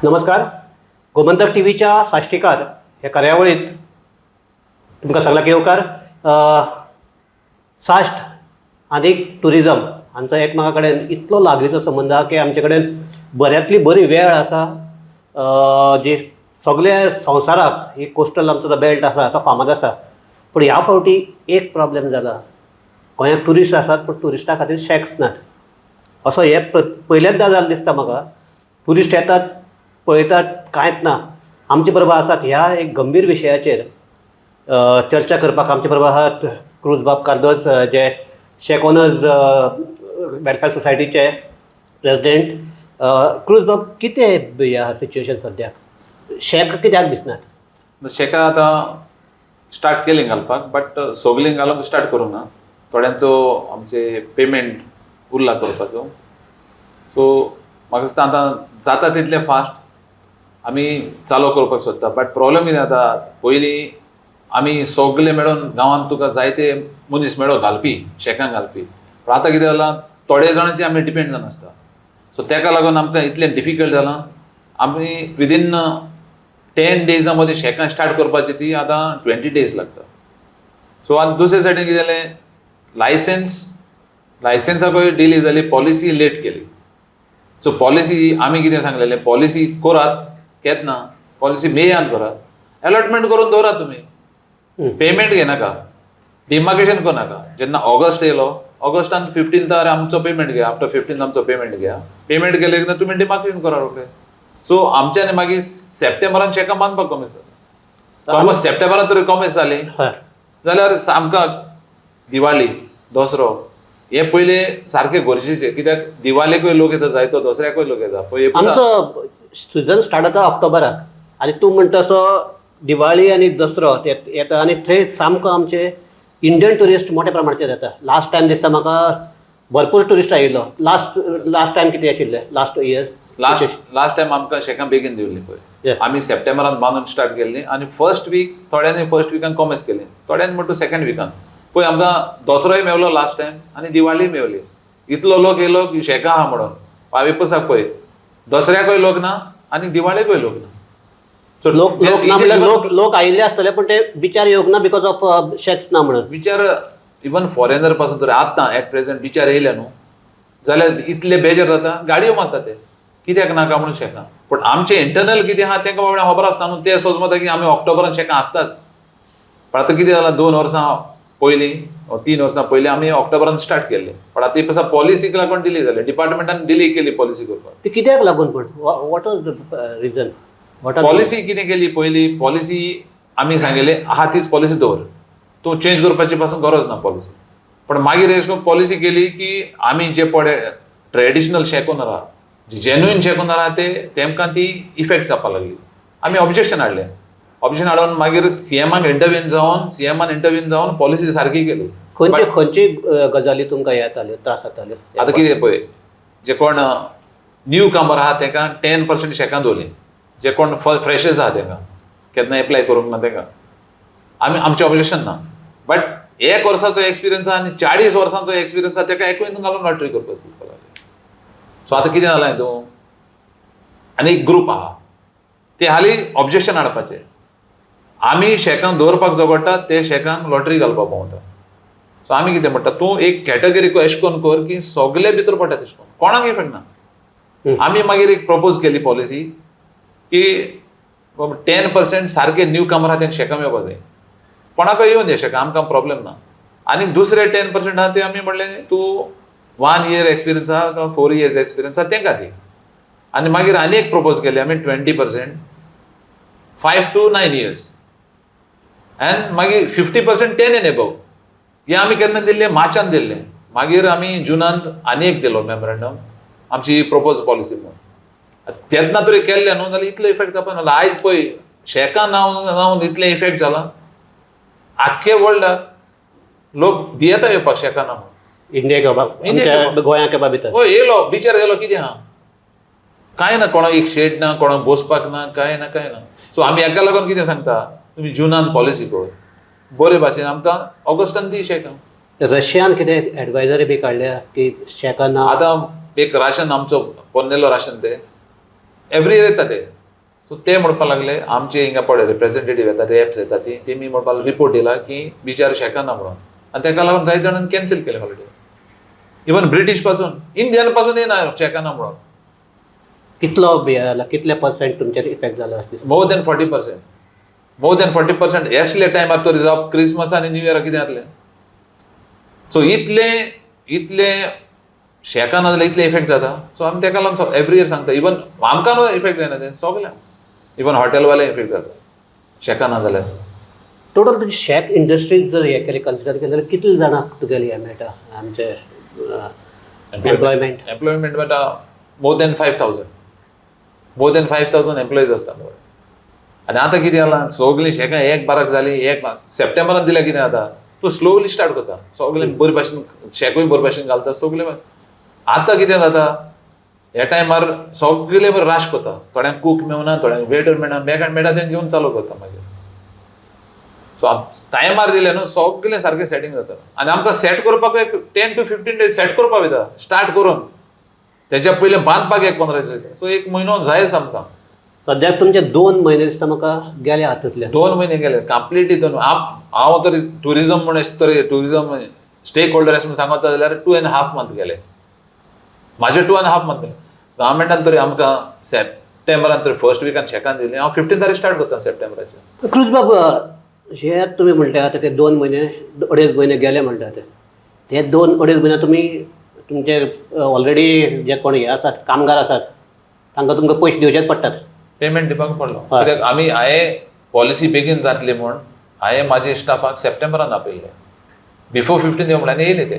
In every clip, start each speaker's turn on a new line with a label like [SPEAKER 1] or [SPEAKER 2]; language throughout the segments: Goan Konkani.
[SPEAKER 1] नमस्कार, गोमंतक टी व्हीच्या साश्टीकार ह्या कार्यावळीत तुमकां सगळ्यांक येवकार. साश्ट आनी टुरिजम हांचो एकमेका कडेन इतलो लागींचो संबंद आहा की आमचे कडेन बऱ्यांतली बरी वेळ आसा, जी सगल्या संवसाराक ही कोस्टल आमचो जो बेल्ट आसा तो फामाद आसा. पूण ह्या फावटी एक प्रॉब्लेम जाला. गोंयांत ट्युरिस्ट आसात, पूण ट्युरिस्टा खातीर शॅक्स नात. असो हे पयल्यांदा जालें दिसता म्हाका. ट्युरिस्ट येतात, पळयतात, कांयच ना. आमचे बरोबर आसात ह्या एक गंभीर विशयाचेर चर्चा करपाक आमचे बरोबर आहात क्रूजबाब कार्दोज, जे शॅक ओनर्स वेलफेअर सोसायटीचे प्रेसिडेंट. क्रूजबाब, कितें ह्या सिच्युएशन सद्याक? शॅक कित्याक दिसनात?
[SPEAKER 2] शेकां आतां स्टार्ट केली घालपाक, बट सगलीं घालूंक स्टार्ट करूंक ना. थोड्यांचो आमचे पेमेंट उरला करपाचो. सो म्हाका दिसता आतां जाता तितलें फास्ट आमी चालू करपाक सोदता. बट प्रॉब्लेम कितें जाता, पयलीं आमी सगले मेळून गांवांत तुका जायते मनीस मेळो घालपी, शेकां घालपी. पूण आतां कितें जालां, थोडे जाणांचे आमी डिपेंड जावन आसता. सो तेका लागून आमकां इतलें डिफिकल्ट जालां. आमी विदीन 10 डेजां मदीं शेकां स्टार्ट करपाची, ती आतां 20 डेज लागता. सो आनी दुसरे सायडीन कितें जालें, लायसन्साकूय डिले जाली, पॉलिसी लेट केली. सो पॉलिसी आमी कितें सांगलेलें, पॉलिसी करात केन्ना, पॉलिसी मेयान करात, अलॉटमेंट करून दवरात तुमी, पेमेंट घेनाका, डिमार्केशन करनाका. जेन्ना ऑगस्ट येयलो, ऑगस्टान 15थार आमचो पेमेंट घ्या, आफ्टर 15 आमचो पेमेंट घ्या. पेमेंट केले की तुमी डिमार्केशन करा रोखडे. सो आमच्यानी मागीर सप्टेंबरान शेकां बांदपाक कॉमेस जाता. कॉमर्स सप्टेंबरान तरी कॉमेस जाली जाल्यार आमकां दिवाळी, दसरो हे पयले सारके गरजेचे, कित्याक दिवाळेकूय लोक येता जायतो, दसऱ्याकूय लोक येता पळय.
[SPEAKER 1] आमचो सिजन स्टार्ट जाता ऑक्टोबराक आनी तूं म्हणटा तसो दिवाळी आनी दसरो येता आनी थंय सामको आमचे इंडियन ट्युरिस्ट मोठ्या प्रमाणाचेर येता. लास्ट टायम दिसता म्हाका भरपूर ट्युरिस्ट आयिल्लो. लास्ट लास्ट टायम कितें आशिल्लें, last year?
[SPEAKER 2] Last last time आमकां शेकां बेगीन दिवली पळय. आमी सप्टेंबरान बांदून स्टार्ट केल्ली आनी फर्स्ट वीक थोड्यांनी फर्स्ट विकान कॉमेस केली, थोड्यांनी म्हणटा सेकंड विकान. पळय, आमकां दसरोय मेवलो लास्ट टायम आनी दिवाळी मेवली. इतलो लोक येयलो की शेकां आहा म्हणून. हांवें पसाक पळय, दसऱ्याकूय लोक ना आनी दिवाळेकूय लोक ना. So,
[SPEAKER 1] लोक लोक ना म्हणल्यार लोक लोक आयिल्ले आसतले, पूण ते बिचार येवंक ना because of shacks ना म्हणून.
[SPEAKER 2] विचार इवन फॉरेनर पासून तर आतां एट प्रेझेंट बिचार येयले न्हू जाल्यार इतले बेजार जाता, गाडयो मारता ते, कित्याक नाका म्हणून शेकां. पूण आमचें इंटरनल कितें आहा तेंकां बाबड्यांक खबर आसता न्हू. ते सोजमता की आमी ऑक्टोबरान शेकां आसताच. पण आतां कितें जालां, 2 वर्सां पयलीं, 3 वर्सां पयलीं आमी ऑक्टोबरान स्टार्ट केल्ले, पण आतां पसा पॉलिसीक लागून डिले जालें. डिपार्टमेंटान डिले केली पॉलिसी करपाक.
[SPEAKER 1] ती कित्याक लागून पण? What was the reason? What
[SPEAKER 2] policy कितें केली पयली, पॉलिसी आमी सांगिल्लें आहा तीच पॉलिसी दवर तूं, चेंज करपाची पासून गरज ना पॉलिसी. पण मागीर अशें करून पॉलिसी केली की आमी जे पळय ट्रेडिशनल शॅक ओनर आहा, जे जेन्युइन शॅक ओनर आहा, ते तेमकां ती इफेक्ट जावपाक लागली. आमी ऑब्जेक्शन हाडलें. ऑब्जेक्शन हाडून मागीर सीएमान इंटरव्हीन जावन, सीएमान इंटरव्हीन जावन पॉलिसी सारकी केली.
[SPEAKER 1] खंयचे खंयचे गजाली तुमकां हे जाताल्यो, त्रास जाताल्यो?
[SPEAKER 2] आतां कितें पळय, जे कोण न्यू कामर आहा तेका 10% शेकां दवरली. जे कोण फ्रेशर्स आहा तेंकां केन्ना एप्लाय करूंक ना तेंकां आमी आमचें ऑब्जेक्शन ना. बट एक वर्साचो एक्सपिरियन्स आहा आनी 40 वर्सांचो एक्सपिरियन्स आहा तेका एकूय घालून लॉटरी करपाक लागले. सो आतां कितें जालां हितून, आनी एक ग्रूप आहा ते हालीं ऑब्जेक्शन हाडपाचें. आमी शेकांक दवरपाक झगडटा, ते शेकांक लॉटरी घालपाक भोंवता. सो आमी कितें म्हणटा, तूं एक कॅटेगरी अशें करून कर की सगले भितर पडटा, तशें करून कोणाक इफेक्ट ना. आमी मागीर एक प्रपोज केली पॉलिसी की 10% सारके न्यू कमर आहा तेंकां शेकां मेळपाक जाय. कोणाकय येवन दी शेकां, आमकां प्रॉब्लेम ना. आनी दुसरे 10% आहा ते आमी म्हणलें तूं 1 इयर एक्सपिरियन्स आहा, 4 इयर्स एक्सपिरियन्स आहा तेंकां दी. आनी मागीर आनी एक प्रपोज केली आमी, 20% 5 to 9 years and मागीर 50% 10 एन एबव. हे आमी केन्ना दिल्लें? मार्चान दिल्लें. मागीर आमी जुनांत आनी एक दिलो मेमोरेंडम, आमची प्रपोज पॉलिसी म्हणून. तेन्ना तरी केल्लें न्हू जाल्यार इतलो इफेक्ट जावपा ना. आयज पळय, शेकां नांव नांव इतलें इफेक्ट जाला, आख्खे वर्ल्डाक लोक भियेता येवपाक शेकां ना म्हणून.
[SPEAKER 1] इंडिया घेवपाक?
[SPEAKER 2] इंडिया.
[SPEAKER 1] आमच्या गोंयांत येवपा भितर.
[SPEAKER 2] हय, येयलो बिचार येयलो. कितें आहा? कांय ना. कोणाक एक शेड ना, कोणाक बसपाक ना, कांय ना, कांय ना. सो आमी हेका लागून कितें सांगता, तुमी जुनान पॉलिसी कर बरे भाशेन, आमकां ऑगस्टान दी शेकां.
[SPEAKER 1] रशियान कितें एडवायजरी बी काडल्या की शेकां ना?
[SPEAKER 2] आतां एक राशन, आमचो पोन्नेलो राशन ते एवरी इयर येता ते. सो ते म्हणपाक लागले आमचे हिंगा पळय रिप्रेझेंटेटीव येता, रॅप्स येता, ती तेमी म्हणपाक रिपोर्ट दिला की बिचार शेकाना म्हणून, आनी तेका लागून जायते जाणांनी कॅन्सल केले हॉलिडे. इवन ब्रिटीश पासून, इंडियन पासून येना शेकाना म्हणून.
[SPEAKER 1] कितलो हे जाला, कितले पर्सेंट तुमचेर इफेक्ट जाला अशें दिसता?
[SPEAKER 2] More than 40%, more than 40%. असले टायमार तो रिजॉर्व क्रिसमस आनी न्यू इयराक कितें जातलें? सो इतले इतले शेकां ना जाल्यार इतले इफेक्ट जाता. सो आमी तेका लागून एवरी इयर सांगता, इवन आमकां न्हू इफेक्ट जायना तें सगळ्यांक, इवन हॉटेलवाले इफेक्ट जाता शेकां ना जाल्यार.
[SPEAKER 1] टोटल तुजी शॅक इंडस्ट्रीज जर हें केलें, कन्सिडर केलें जाल्यार कितले जाणांक तुगेलें हें मेळटा आमचें एम्प्लॉयमेंट?
[SPEAKER 2] एम्प्लॉयमेंट मेळटा more than 5,000, more than 5,000 employees आसता आमचे कडेन. आनी आतां कितें जालां, सगलीं शेकां एक बाराक जालीं, एक सप्टेंबरान दिल्यार कितें जाता, तूं स्लोवली स्टार्ट करता, सगलें बरे भाशेन, शेकूय बरे भाशेन घालता सगलें. आतां कितें जाता, ह्या टायमार सगले बरें राश करता, थोड्यांक कूक मेवना, थोड्यांक वेटर मेळना, बेगान मेळटा तें घेवन चालू करता मागीर. सो टायमार दिलें न्हू सगलें सारकें सेटींग जाता. आनी आमकां सेट करपाक एक 10 to 15 days set करपाक वयता स्टार्ट करून, तेच्या पयलीं बांदपाक एक 15 दीस वयता. सो एक म्हयनो जायच आमकां.
[SPEAKER 1] सद्याक तुमचे 2 म्हयने दिसता म्हाका गेले हातूंतल्यान.
[SPEAKER 2] 2 म्हयने गेले कंप्लिटली दोन. हांव तरी ट्युरिजम म्हण तरी ट्युरिजम स्टेक होल्डर अशें म्हूण सांगता जाल्यार 2.5 मंथ गेले म्हाजे, 2.5 मंथ गेले. गव्हर्मेंटान तरी आमकां सप्टेंबरान तरी फर्स्ट विकान शेकान दिली, हांव 15 तारीख स्टार्ट करता सप्टेंबराचे.
[SPEAKER 1] क्रुज बाब, हे तुमी म्हणटा आतां ते 2 म्हयने अडेज म्हयने गेले म्हणटा ते, ते 2 अडेज म्हयने तुमी तुमचे ऑलरेडी जे कोण हे आसात, कामगार आसात, तांकां तुमकां पयशे दिवचेच पडटात.
[SPEAKER 2] पेमेंट दिवपाक पडलो. कित्याक आमी हांवें पॉलिसी बेगीन जातली म्हूण हांवें म्हाजे स्टाफाक सप्टेंबरान आपयल्ले, बिफोर 15 दिवं म्हणल्यार येयले ते.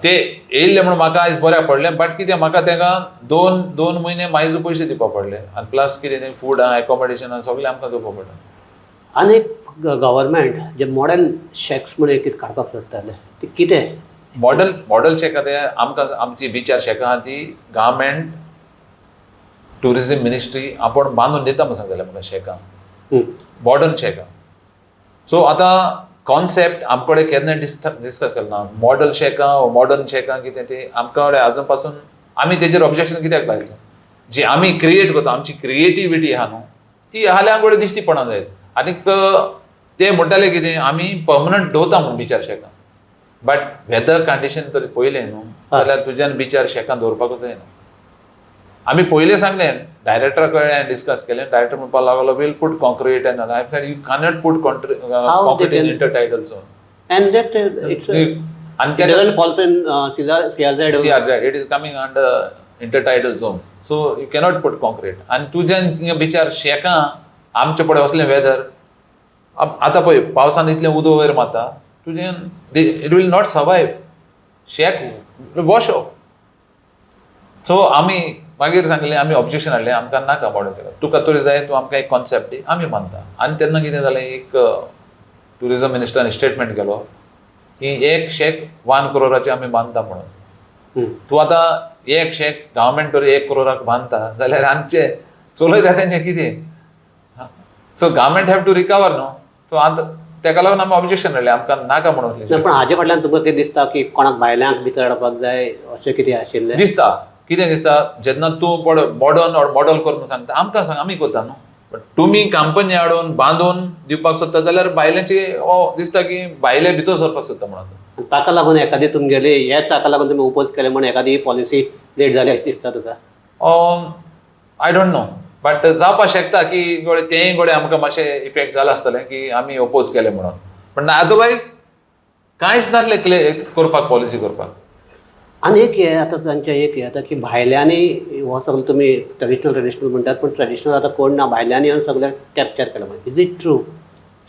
[SPEAKER 2] ते येयल्ले म्हणून म्हाका आयज बऱ्याक पडलें. बट कितें म्हाका तांकां दोन दोन म्हयने मायजो पयशे दिवपाक पडले, आनी प्लस कितें तें फूड आहा, एकोमोडेशन आहा, सगळें आमकां दिवपाक पडलें.
[SPEAKER 1] आनी एक गव्हर्मेंट जे मॉडेल शॅक्स म्हण एक कितें काडपाक सोदताले ते कितें?
[SPEAKER 2] मॉडल शेक आतां आमकां आमची बिचार शेकां आहा ती गव्हर्मेंट ट्युरिझम मिनिस्ट्री आपूण बांदून दिता म्हूण सांगताले म्हाका शेकां, मॉडर्न शेकां. सो आतां कॉन्सेप्ट आमचे कडेन केन्ना डिस्कस केलें ना, मॉडल शेकां, मॉडर्न शेकां कितें तें आमकां कडेन आजून पासून. आमी तेजेर ऑब्जेक्शन कित्याक लायलें, जी आमी क्रिएट करता, आमची क्रिएटिविटी आहा न्हू, ती हाल्यां कडेन दिश्टी पडना जायत. आनीक ते म्हणटाले कितें आमी पर्मनंट दवरता म्हूण बिचार शेकां, बट वेदर कंडिशन तरी पळयलें न्हू जाल्यार तुज्यान बिचार शेकां दवरपाकूच जायना. आमी पयलीं सांगलें, डायरेक्टरा कडेन डिस्कस केलें, डायरेक्टर म्हणपाक लागलो we'll put concrete and I said you cannot put concrete in intertidal zone.
[SPEAKER 1] And that it's
[SPEAKER 2] आनी
[SPEAKER 1] it doesn't falls in CRZ.
[SPEAKER 2] CRZ, it is coming under intertidal zone. So you cannot put concrete. आनी तुज्यान बिचार शेकां आमचे पळय असलें वेदर आतां पळय पावसान इतलें उदक वयर मारता तुजें, it will not survive, shack wash off. So आमी मागीर सांगलें, आमी ऑब्जेक्शन हाडलें, आमकां नाका मॉडल, तुका तरी जाय तूं आमकां एक कॉन्सेप्ट दी, आमी मानता. आनी तेन्ना कितें जालें, एक ट्युरिजम मिनिस्टरान स्टेटमेंट केलो की एक शेक 1 क्रोराचे आमी बांदता म्हणून. तूं आतां एक शेक गव्हर्मेंट तरी 1 क्रोराक बांदता जाल्यार आमचे चलयता तेंचें कितें? So government have to recover न्हू. सो आतां तेका लागून आमी ऑब्जेक्शन हाडलें, आमकां नाका म्हणून.
[SPEAKER 1] ना, पण हाजे फाटल्यान तुमकां कितें दिसता की कोणाक भायल्यांक भितर हाडपाक जाय अशें कितें आशिल्लें?
[SPEAKER 2] दिसता, कितें दिसता, जेन्ना तूं मॉडर्न ऑर मॉडल कर म्हणून सांगता, आमकां सांग, आमी करता न्हू. बट तुमी कंपनी हाडून बांदून दिवपाक सोदता जाल्यार भायल्यांची दिसता की भायले भितर सरपाक सोदता म्हणून.
[SPEAKER 1] आनी ताका लागून एखादी तुमगेली हेच ताका लागून तुमी ओपोज केलें म्हण एखादी पॉलिसी लेट जाली अशें दिसता तुका?
[SPEAKER 2] I don't know, but जावपाक शकता की गोडे तेंय गोडे आमकां मातशें इफेक्ट जाला आसतलें की आमी ओपोज केलें म्हणून. पण अदरवायज कांयच नासलें क्लियर करपाक, पॉलिसी करपाक.
[SPEAKER 1] आनी एक हें आतां तांचें एक हें आतां की भायल्यांनी हो सगळो तुमी ट्रेडिशनल ट्रेडिशनल म्हणटात, पूण ट्रेडिशनल आतां कोण ना, भायल्यांनी येवन सगळें कॅप्चर केलां. Is it true?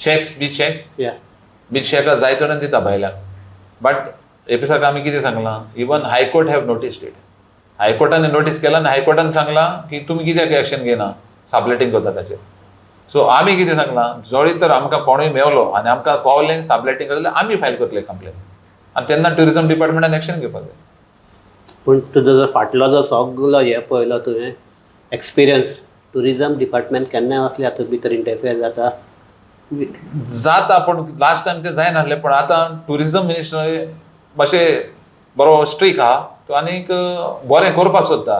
[SPEAKER 2] Shacks, beach shacks?
[SPEAKER 1] या.
[SPEAKER 2] बीच शॅका जाय चडून दिता भायल्यांक, बट एपिसाक आमी कितें सांगलां, even High Court have noticed it. हायकोर्टान नोटीस केला आनी हायकोर्टान सांगलां की तुमी कित्याक एक्शन घेयना, सबलेटींग करता ताचेर. सो आमी कितें सांगलां, जरी तर आमकां कोणूय मेवलो आनी आमकां कळ्ळें सबलेटींग जाल्यार आमी फायल करतले कंप्लेन, आनी तेन्ना ट्युरिजम डिपार्टमेंटान एक्शन घेवपाक जाय.
[SPEAKER 1] पूण तुजो जर फाटलो जर सगलो हें पळयलो तुवें एक्सपिरियन्स, ट्युरिजम डिपार्टमेंट केन्नाय असले हातूंत भितर इंटरफियर जाता?
[SPEAKER 2] जाता, पूण लास्ट टायम ते जायनासलें. पूण आतां ट्युरिजम मिनिस्टर मातशें बरो स्ट्रीक आहा, तो आनीक बरें करपाक सोदता.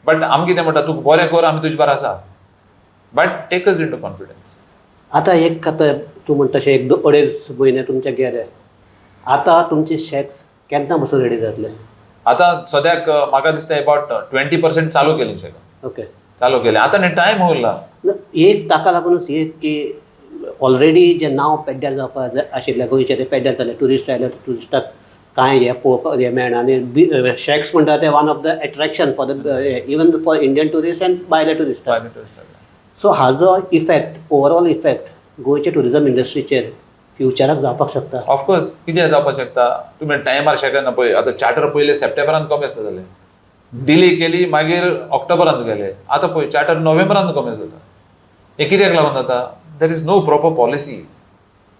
[SPEAKER 2] बट आमी कितें म्हणटा, तूं बरें कर, आमी तुजे बारा आसा, but take us into confidence.
[SPEAKER 1] आतां एक, आतां तूं म्हणटा तशें एक अडेज म्हयने तुमचे गेले. आतां तुमचे शॅक्स केन्ना पसून रेडी जातले?
[SPEAKER 2] आतां सद्याक म्हाका दिसता एबावट 20% चालू केली शॅकां. चालू केले. आतां न्ही टायम उरला.
[SPEAKER 1] ना, एक ताका लागूनच एक की ऑलरेडी जें नांव पेड्ड्यार जावपा जाय आशिल्लें गोंयचें, तें पेड्ड्यार जालें. ट्युरिस्ट आयले, ट्युरिस्टाक कांय हें पळोवपाक हें मेळना आनी शॅक्स म्हणटा ते one of the attraction for the even for Indian tourist and भायले ट्युरिस्टाक. सो हाजो इफेक्ट, ओवरऑल इफेक्ट गोंयच्या ट्युरिजम इंडस्ट्रीचेर फ्युचराक जावपाक शकता.
[SPEAKER 2] ऑफकोर्स, कितें जावपाक शकता? तुमी टायमार शकना पळय. आतां चार्टर पयले सप्टेंबरान कमी आसता जालें, डिले केली, मागीर ऑक्टोबरान गेले. आतां पळय, चार्टर नोव्हेंबरान कमी जाता. हें कित्याक लागून जाता? There is no proper policy.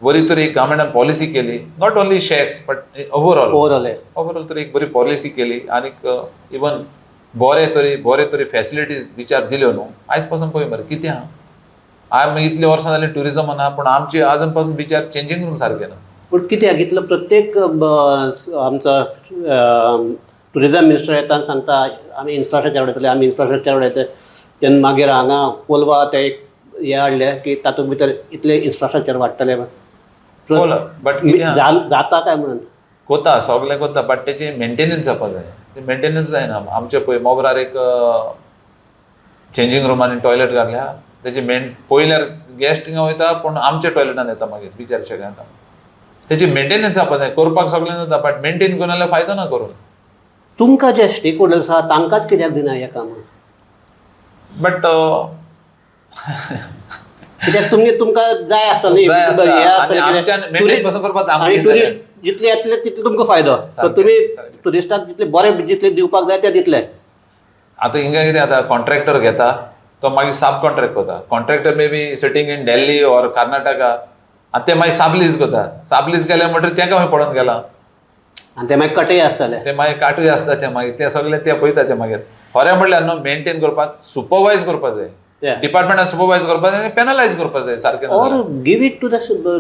[SPEAKER 2] बरी तर एक गव्हर्मेंटान पॉलिसी केली, not only shacks but overall.
[SPEAKER 1] Overall.
[SPEAKER 2] Overall तर एक बरी पॉलिसी केली आनीक इवन बरे तरी फॅसिलिटीज विचार दिल्यो न्हू. आयज पासून पळय मरे कितें आहा, आमी इतलीं वर्सां जालीं ट्युरिजमान आहा, पूण आमची आजून पासून बिचार चेंजींग रूम सारकें ना.
[SPEAKER 1] पूण कित्याक इतलो प्रत्येक आमचो टुरिजम मिनिस्टर येता आनी सांगता, आमी इन्फ्रास्ट्रक्चर वाडयतले, आमी इन्फ्रास्ट्रक्चर वाडयतले. तेन्ना मागीर हांगा कोलवा ते एक हें हाडलें की तातूंत भितर इतलें इन्फ्रास्ट्रक्चर वाडटलें.
[SPEAKER 2] बट कितें आहा,
[SPEAKER 1] जाता काय म्हणून?
[SPEAKER 2] कोता, सगलें कोता, बट तेची मेंटेनन्स जावपा जाय. ते मेंटेनन्स जायना. आमचे पळय मोगरार एक चेंजींग रूम आनी टॉयलेट घातल्या. तेजी मेन पयल्यार गेस्ट थिंगा वयता, पूण आमच्या टॉयलेटान येता मागीर बिचार शेकांत. तेची मेंटेनन्स जावपा जाय. करपाक सगळें जाता, बट मेंटेन करून जाल्यार फायदो ना करून.
[SPEAKER 1] तुमकां जे स्टेक होल्डर्स आहा तांकांच कित्याक दिना हें काम?
[SPEAKER 2] बट
[SPEAKER 1] कित्याक तुमगे तुमकां जाय आसता न्ही?
[SPEAKER 2] जाय आसता.
[SPEAKER 1] हे आसता
[SPEAKER 2] आनी
[SPEAKER 1] कितें,
[SPEAKER 2] आमच्यान maintain पासून करपाक आमकां
[SPEAKER 1] आनी
[SPEAKER 2] कितें.
[SPEAKER 1] ट्युरिस्ट जितले येतले तितले तुमकां फायदो. सो तुमी ट्युरिस्टाक जितले बरे जितले दिवपाक जाय ते दितले.
[SPEAKER 2] आतां हिंगा कितें जाता, कॉन्ट्रॅक्टर घेता, तो मागीर सब कॉन्ट्रॅक्ट करता. Contractor may be sitting in Delhi or Karnataka आनी ते मागीर सबलीज करता. सबलीज केले म्हणटकीर तेंका खंय पडोन गेला.
[SPEAKER 1] आनी ते मागीर कटय आसतले.
[SPEAKER 2] ते मागीर काटूय आसता. ते मागीर ते सगळे ते पळयता. ते मागीर खरें म्हणल्यार न्हू, मेंटेन करपाक सुपरवायज करपाक जाय. डिपार्टमेंटान सुपरवायज करपाक जाय आनी पेनलायज करपाक जाय सारकें.
[SPEAKER 1] Or give it to the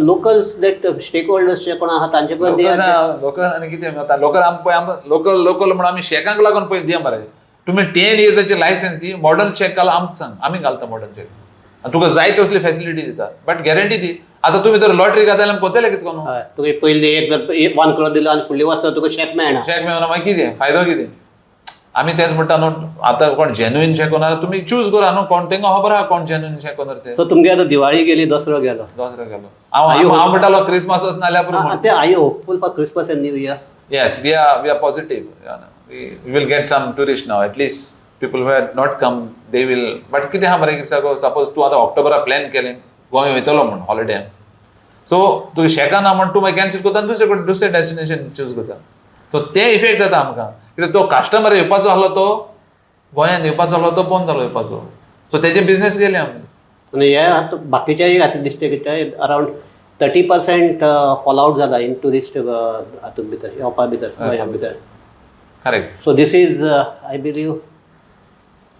[SPEAKER 1] locals, that stake holders जे कोण आहा तांचे कडेन दियात.
[SPEAKER 2] लोकल आनी कितें आतां लोकल आम पळय, आम लोकल लोकल म्हणून आमी शॅकांक लागून पळय दिया मरे. तुमी 10 इयर्साचे लायसन्स दी, मॉडर्न शॅक घाल. आमकां सांग, आमी घालता मॉडर्न शॅक आनी तुका जाय तसली फॅसिलिटी दिता, बट गॅरंटी दी. आतां तुमी जर लॉटरी घातल्यार आमी कोतले कितें करून?
[SPEAKER 1] हय, तुवें पयलीं एक जर 1 करोड दिलो आनी फुडले वर्सा तुका शॅक मेळना.
[SPEAKER 2] शॅक मेळना, मागीर कितें फायदो कितें? आमी तेंच म्हणटा न्हू, आतां कोण जेन्युइन शॅक ओनर तुमी चूज करा न्हू. कोण तेंका खबर आहा कोण जेन्युइन शॅक ओनर ते.
[SPEAKER 1] सो तुमगे आतां दिवाळी गेली, दसरो गेलो.
[SPEAKER 2] दसरो गेलो. हांव हांव म्हणटालो क्रिसमस नाल्यार पुरो म्हणून.
[SPEAKER 1] ते are you hopeful for Christmas and New Year?
[SPEAKER 2] Yes, we are positive. We will get some tourists now. At least people who had not come, they will. But कितें आहा मरे, सपोज तूं आतां ऑक्टोबरा प्लॅन केलें गोंय वयतलो म्हण हॉलिडे, सो तूं शॅका ना म्हण तूं मागीर कॅन्सल करता आनी दुसरे कडेन दुसरें डेस्टिनेशन चूज करता. सो ते इफेक्ट जाता आमकां. कित्याक तो कस्टमर येवपाचो आहलो, तो गोंयांत येवपाचो आहलो, तो बंद जालो येवपाचो. सो तेजे बिजनेस गेले आमी.
[SPEAKER 1] आनी हे आतां बाकीच्याय खातीर दिसता कितें, around 30% fall out जाला इन ट्युरिस्ट हातूंत भितर, येवपा भितर, गोंया भितर.
[SPEAKER 2] Correct.
[SPEAKER 1] So this is, I believe,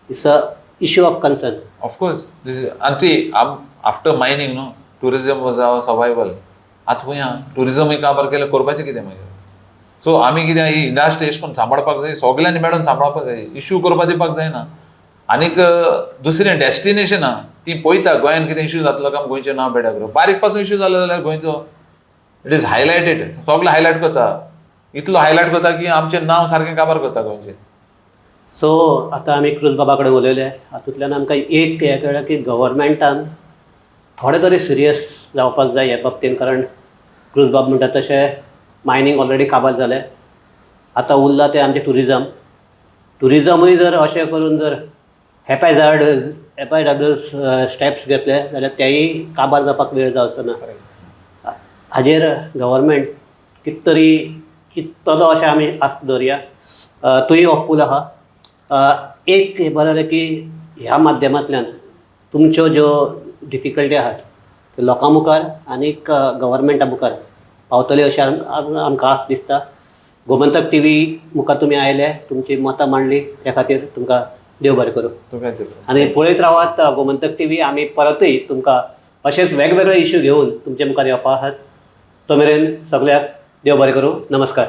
[SPEAKER 1] it's a issue of concern.
[SPEAKER 2] Of course. This is, and see, after mining, no, tourism was our survival. आतां खंय आहा? टुरिजमूय काबार केलें, करपाचें कितें मागीर? सो आमी कितें, ही इंडस्ट्री एशें करून सांबाळपाक जाय. सगल्यांनी मेळून सांबाळपाक जाय. इशू करपा दिवपाक जायना. आनीक दुसरें डेस्टिनेशन आहा ती पळयता, गोंयान कितें इशू जातलो काय, गोंयचें नांव बेजार करूं. बारीक पासून इशू जालो जाल्यार गोंयचो it is highlighted. सगळें हायलायट करता. इतलो हायलायट करता की आमचें नांव सारकें काबार करता गोंयचें.
[SPEAKER 1] सो आतां आमी क्रूज बाबा कडेन उलयले. हातूंतल्यान आमकां एक हें कळ्ळें की गव्हर्मेंटान थोडें तरी सिरियस जावपाक जाय हे बाबतीन, कारण क्रूज बाब म्हणटा तशें मायनींग ऑलरेडी काबार जालें. आतां उरलां तें आमचें ट्युरिजम. ट्युरिजमूय जर अशें करून जर हॅपॅझार्ड हॅपॅझार्ड स्टेप्स घेतले जाल्यार तेंय काबार जावपाक वेळ जावचो ना. हाजेर गव्हर्मेंट कितें तरी चिंततलो अशें आमी आस्त दवरया. तूंय होपफूल आहा. एक बरें जालें की ह्या माध्यमांतल्यान तुमच्यो ज्यो डिफिकल्टी आहात त्यो लोकां मुखार आनीक गव्हर्मेंटा मुखार पावतल्यो अशें आमकां आस्त दिसता. गोमंतक टीव्ही मुखार तुमी आयले, तुमची मतां मांडली, त्या खातीर तुमकां देव बरें करूं.
[SPEAKER 2] तुका.
[SPEAKER 1] आनी पळयत रावात गोमंतक टीव्ही. आमी परतूय तुमकां अशेच वेगवेगळे इश्यू घेवन तुमचे मुखार येवपा आहात. तो मेरेन सगळ्याक देव बरें करूं. नमस्कार.